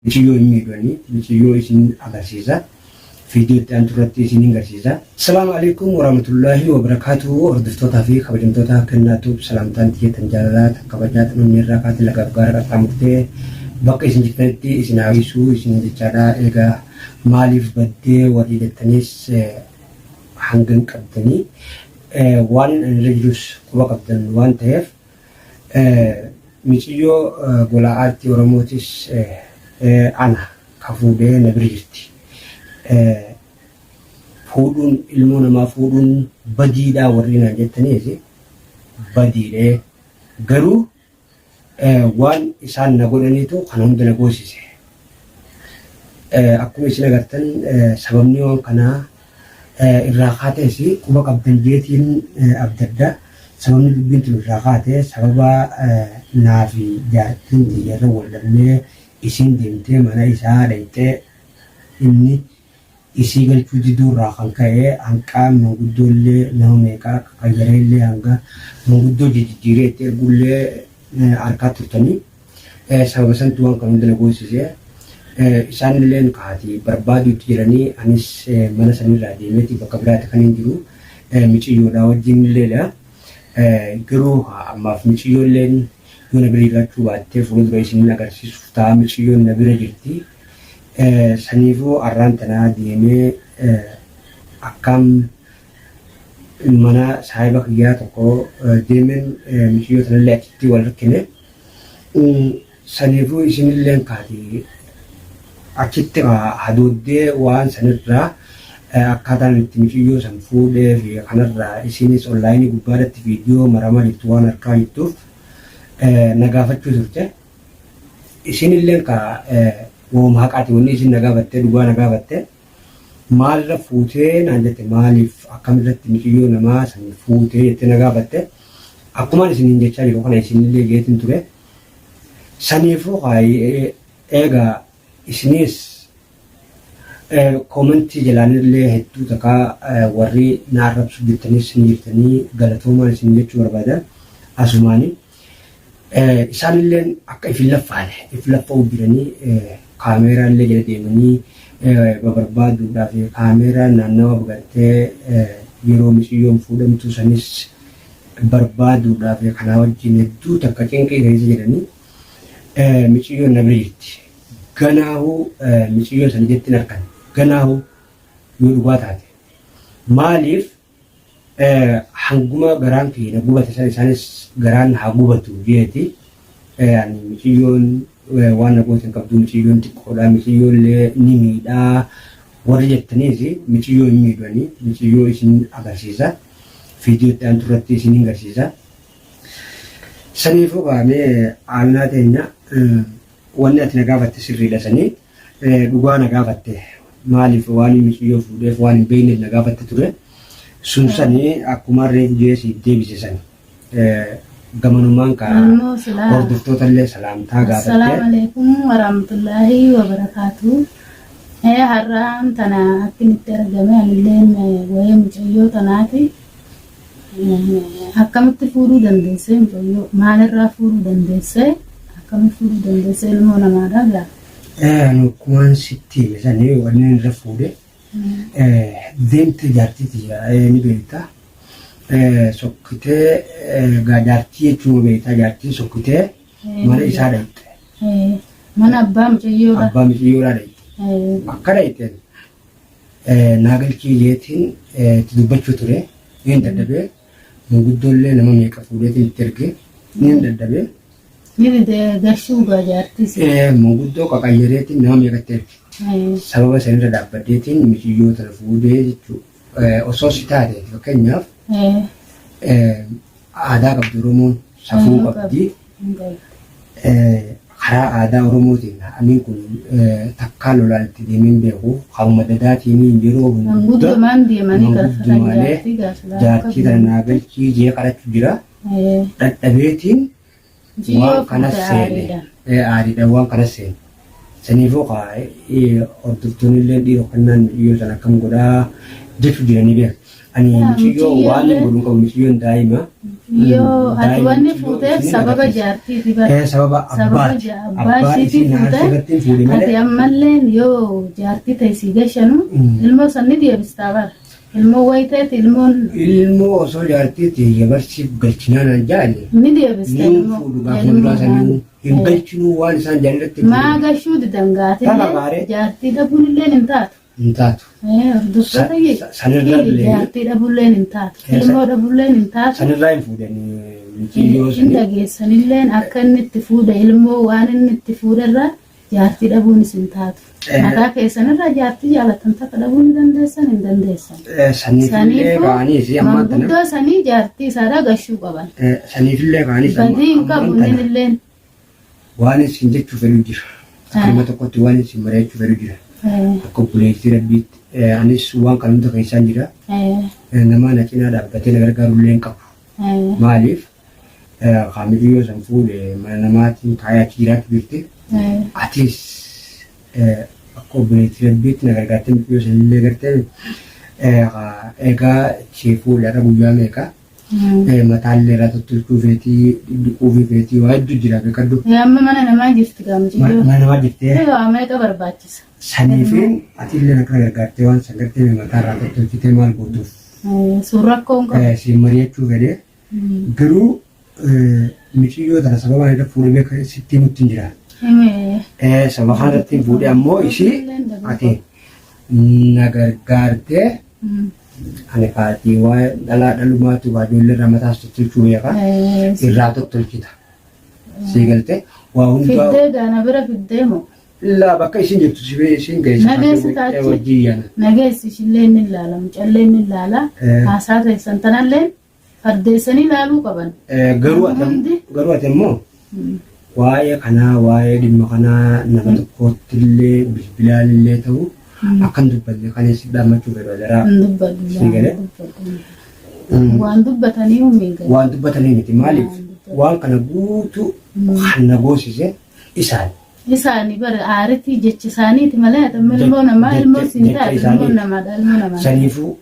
Miciyyoo hin miidhanii miciyyoo isin agarsiisa. Viidiyoo itti aantu irratti isin hin garsiisa. Salaamu alaikum warahmatullaahi wabarakaatuhu. Hordoftootaa fi kabajamtoota Kennaa Tube, salaamtaan tiyya jaalalaa tan kabajaa tan onnee irraa kaate lagaaf gaara qaxxaamurtee bakka isin jirtanitti isin haa geessu isin jechaadha. Egaa maaliif baddee warri jettanis hangan qabdanii waan ani irra jirus quba qabdan waan ta'eef, Miciyyoo gola aartii Oromootis ana ka fuudhee na bira jirti. Fuudhuun ilmoo namaa fuudhuun badiidhaa warri naan jettaniis badiidhee, garuu waan isaan na godhaniitu kana hunda na goosise. Akkuma isin agartan, sababni waan kanaa irraa kaatees quba qabdan jeetiin abdadda. Sababni dubbiin tun irraa kaate sababa naa fi jaartiin tiyya irra wal dhabnee, isiin deemtee mana isaa dhayxee inni isii galchuu diduu irraa kan ka'e, hanqaa manguddoollee nama meeqaa qayyaree hanga manguddoo jijjiiree itti ergullee harkaa turtanii. Sababa santu waan kan hunda na goosise. Isaanilleen kaati barbaaduu itti jiranii, anis mana sanirraa deemeeti bakka biraatti kan hin jiru miciyyoodhaa wajjin illeedha. Garuu ammaaf miciyyoolleen yoo na bira jiraachuu baattee fuula dura isin agarsiisuuf ta'a, miciyyoon na bira jirti. Saniifuu arraan tanaa deemee akkaam mana saahiba kiyyaa tokko deemeen miciyyoo tanallee achitti wal rakkine. Saniifuu isinilleen kaati achitti hadooddee waan sanirraa akkaataan itti miciyyoo san fuudhee fi kanarraa isinis onlaayinii gubbaarratti viidiyoo maramaa jirtu waan harkaa jirtuuf na gaafachuu turte. Isinilleen ka wooma haqaati wanni isin na gaafatte, dhugaa na gaafatte. Maalirra fuutee naan jette, maaliif akkamirratti miciyyoo namaa san fuutee jettee na gaafatte. Akkumaan isiniin jechaa jiru kana isinillee jeetin ture. Saniifuu eegaa isinis koomentii jalaanillee hedduu takka warri na arrabsu jirtanis ni jirtanii, galatoomaan isin jechuu barbaada asumaani. Isaanilleen akka if hin laffaane if laffa'uu jiranii, kaameeraallee jala deemanii babarbaaduudhaaf, kaameeraa naannawa gartee yeroo miciyyoon fuudhamtu sanis barbaaduudhaaf kanaa wajjin hedduu takka cinqii keessa jiranii. Miciyyoon na bira jirti. Ganaahuu miciyyoo sana jettin harkan ganaahuu yoo dhugaa taate, maaliif hanguma garaan kiyya na gubate san isaanis garaan haa gubatu jeeti. Ani miciyyoon waan na goote hin qabdu, miciyyoon xiqqoodha, miciyyoollee ni miidhaa warri jettaniis miciyyoo hin miidhanii miciyyoo isin agarsiisa. Viidiyoo itti aantu irratti isin hin garsiisa. Saniifuu qaamee aanaa teenya, wanni ati na gaafatte sirriidha, sanii dhugaa na gaafatte. Maaliif waan miciyyoo fuudheef waan hin beekneef na gaafatte ture. Sun sanii akkuma reefu jee siif deebise sani. Gamanumaan ka Ammoo silaa hordoftoota illee salaamtaa Assalaamu gaafatte. alaikum warahmatullaahi wabarakaatu. Har'aan tana akkin itti argame anilleen wayee mucayyoo tanaati. Akkamitti fuudhuu dandeesse mucayyoo? Maalirraa fuudhuu dandeesse? Akkamitti fuudhuu dandeesse ilmoo namaadha gaa? Ani akkumaan sitti hime sanii wanni irra fuudhe deemte jaartii tiyya ni beekta. Sokkitee gaa, jaartii jechuun beektaa, jaartiin sokkitee mana isaa dhaqxe. Mana abbaa mucayyoodha. Abbaa mucayyoodhaa dhaqxe. Akka dhaqxeen naa galchii jeetiin itti dubbachuu ture. Niin dadhabee, manguddoollee nama meeqa fuudheetiin itti erge. Niin dadhabee. Ni dide gashuu gaa jaartii si. Manguddoo qaqayyareetiin nama meeqatti erge. Sababa sanirra dhaabbadheetiin mucayyoo tana fuudhee jechuudha. Osoo si taate, fakkeenyaaf, aadaa qabdi Oromoon, safuu qabdi. Karaa aadaa Oromootiin aniin kun takkaa lolaan itti deemee hin beeku. Kanuma dadaatiin yeroo hunda Manguddumaan deemanii gaafatan manguddumalee jaartii gaafatan. Jaartii tana naa galchii jee kadhachuu jira. Dadhabeetiin Mucayyoo waan kana fuute seene. Aariidhaan. Aariidhaan waan kana seene. Saniifuu kaa hordoftoonni illee dhiiroo kannaan mucayyoo san akkam godhaa jechuu jiranii beeka. Ani mucayyoo waan hin godhu hin qabu mucayyoon daa'ima. Yoo ati wanni fuuteef sababa jaartiiti bara. Sababa Sababa abbaati. abbaa Abbaa ishiitii isiin fuute aarsa irratti hin fuudhe ati malee. ammalleen yoo jaartii ta'e sii gashanu ilmoo san ni deebistaa bara. Ilmoo wayiteeti ilmoon Ilmoo osoo jaartii tiyya barsiif galchinaa naan jaani. ni deebista Niin ilmoo. fuudhu gaafa fuulduraa saniin hin galchinuu waan isaan jaan irratti hin Maa fuudhu. gashuu didan Tana gaatillee baaree jaartii dhabuun illeen hin taatu. hin taatu. Hordoftoota Sanirraa illee jaartii dhabuulleen hin taatu. Ilmoo dhabuulleen hin taatu. Sanirraa hin fuudhanii mucayyoo Hin sanii. dhageessanilleen akka inni itti fuudhe ilmoo waan inni itti fuudherraa jaartii dhabuunis hin taatu. Mataa keessanirraa jaartii jaalatan takka dhabuu ni dandeessan hin dandeessan. Saniifillee Saniifuu ka'aniis ammaan tana. manguddoo sanii jaartii isaadhaa gashuu qaban. Saniifillee ka'aniis Badii hin qabu ammaan tana. inni illeen. Waan isin jechuu fedhu jira. Akka nama tokkotti waan isin mari'achuu fedhu jira. Akka obboleettii rabbiitti anis waan kana hunda keessaan jira. Nama na cinaa dhaabbatee na gargaaru illee hin qabu. Maaliif kaamilii yoo san fuudhe mana namaatiin taa'ee achi jiraachuu jirti. Atis akka obboleettii rabbiitti na gargaartee mucayyoo san illee gartee egaa ishee fuudhe har'a guyyaa meeqa mataallee irraa tottolchuu feetii dhiquufii feetii waa hedduu jira beekadhu. Amma mana namaa jirti gaa mucayyoo. Mana namaa jirtee. Waa meeqa barbaachisa? Saniifiin atillee akka gargaartee waan san gartee mataa irraa tottolchitee maal gootuuf. Sun rakkoo hin qabu. Siin mari'achuu fedhee garuu mucayyoo tana sababa ani irra fuudhee beeka sitti himutti hin jira. Sababa kana irratti fuudhee ammoo ishii ati na gargaartee ani kaatii waa dhalaa dhalumaatu waa ijoollee irraa mataas tottolchuu beeka irraa tottolchita. Sii galtee waa hundaa. Fiddee gaana bira fiddee moo? Illaa bakka isin jirtu si isin geessa. Nageessi taachi. Wajjin yaana. Nageessi ishillee ni ilaala mucallee ni ilaala. Haasaa teessan tanallee fardeessanii ilaaluu qaban. Garuu ati Hundi. garuu ati immoo waa'ee kanaa waa'ee dhimma kanaa nama tokkootti illee bilbilaan illee ta'u akka hin dubbanne kan isin dhaammachuu fedhu adaraa. Hin dubbadhu. Sii galee? Waan dubbatanii humni galee. Waan dubbatanii miti maaliif waan kana guutuu kan na goosise isaan. Isaani bara aaritii jecha isaaniiti malee ati amma ilmoo namaa ilmoo siin Jecha taate isaanii. ilmoo namaadha ilmoo namaa. Saniifuu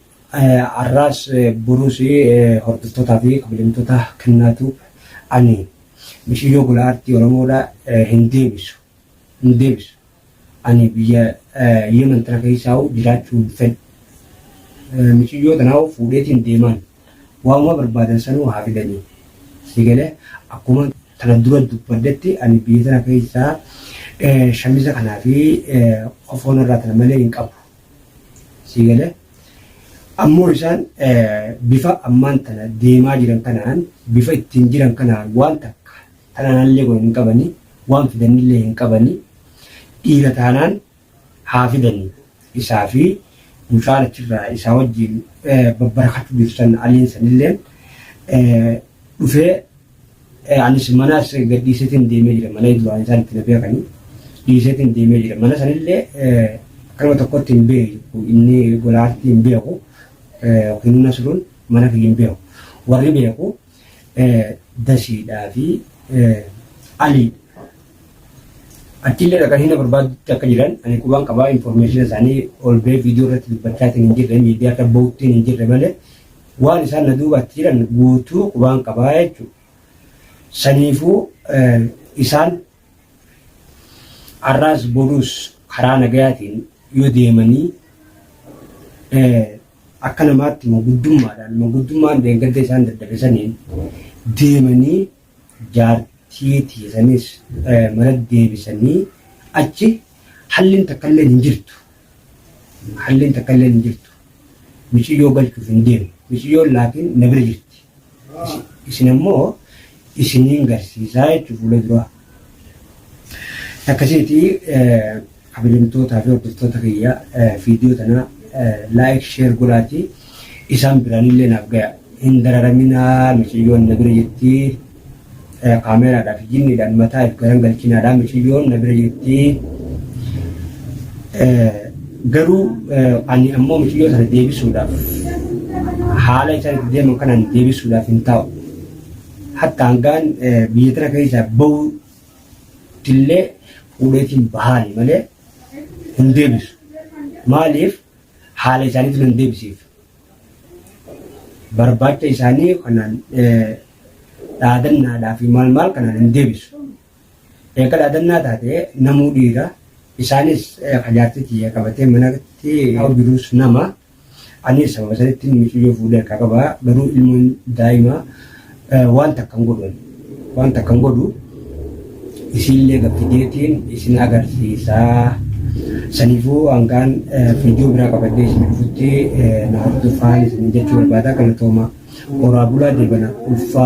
har'aas boruus hordoftootaa fi kabajamtoota kennaatu ani mishiyyoo gola aartii Oromoodha hin deebisu. Hin deebisu. Ani biyya Yemen tana keessaa jiraachuu hin fedhu. Mishiyyoo tanaa fuudheetiin deemaan waanuma barbaadan sanuu haa fidanii. Si galee akkuma tana dura dubbadhetti ani biyya tana keessaa shamiza kanaa fi kofoon irraa tana malee hin qabu. Si galee ammoo isaan bifa ammaan tana deemaa jiran kanaan bifa ittiin jiran kanaan waan takka tanaan godhan hin qabanii waan fidanillee hin qabanii dhiira taanaan haa fidanii isaa fi mucaan achirraa isaa wajjin babbarakachuu jirtu san aliin sanilleen dhufee anis manaas gad dhiiseetiin deemee jira mana duraan isaan itti na beekanii dhiiseetiin deemee jira mana sanillee akkanuma tokkotti hin beeku inni golaatti hin beeku yookiin nasruun mana kiyya hin beeku warri beeku dasiidhaa fi aliidha. Achillee dhaqanii na barbaadutti akka jiran ani qubaan qabaa information isaanii ol ba'ee viidiyoo irratti dubbachaatiin hin jirre miidiyaa irra ba'uttiin hin jirre malee waan isaan na duubaatti jiran guutuu qubaan qabaa jechuudha. Saniifuu isaan har'aas boruus karaa nagayaatiin yoo deemanii akka namaatti manguddummaadhaan manguddummaan deeggarsa isaan dadhabe saniin deemanii jaartii tiisanis mana deebisanii achi halliin takka illee hin jirtu. Halliin takka illee hin jirtu. Miciyyoo galchuuf hin deemu. Miciyyoon laakiin na bira jirti. Isin ammoo isiniin garsiisaa jechuun fuula duraa. Akkasiiti kabajamtootaa fi hordoftoota kiyya viidiyoo tana like share godhaatii isaan biraanillee naaf gaya. Hin dararaminaa miciyyoon na bira jirti. Kaameeraadhaa fi jinniidhaan mataa if garan galchinaadhaa miciyyoon na bira jirti. Garuu ani ammoo miciyyoo sana deebisuudhaaf haala isaan itti deeman kanaan deebisuudhaaf hin taa'u. Hatta hangaan biyya tana keessaa bahuuttillee Fuudheetiin bahaani malee hin deebisu. Maaliif haala isaaniitu nan deebisiif. Barbaacha isaanii kanaan dhaadannaadhaa fi maal maal kanaan hin deebisu. Eega dhaadannaa taate namuu dhiira isaanis ka jaartii tiyya qabatee manatti jirus nama. Anis sababa sanitti mucayyoo fuudhee harkaa qaba. Garuu ilmoon daa'ima waan takka hin godhu. Waan takka hin godhu. Isiillee gad fideetiin isin agarsiisa. Saniifuu hangaan viidiyoo biraa qabadhee isin dhufutti na hordofaan isin jechuu barbaada. Galatooma. Horaa bulaa deebana ulfaa.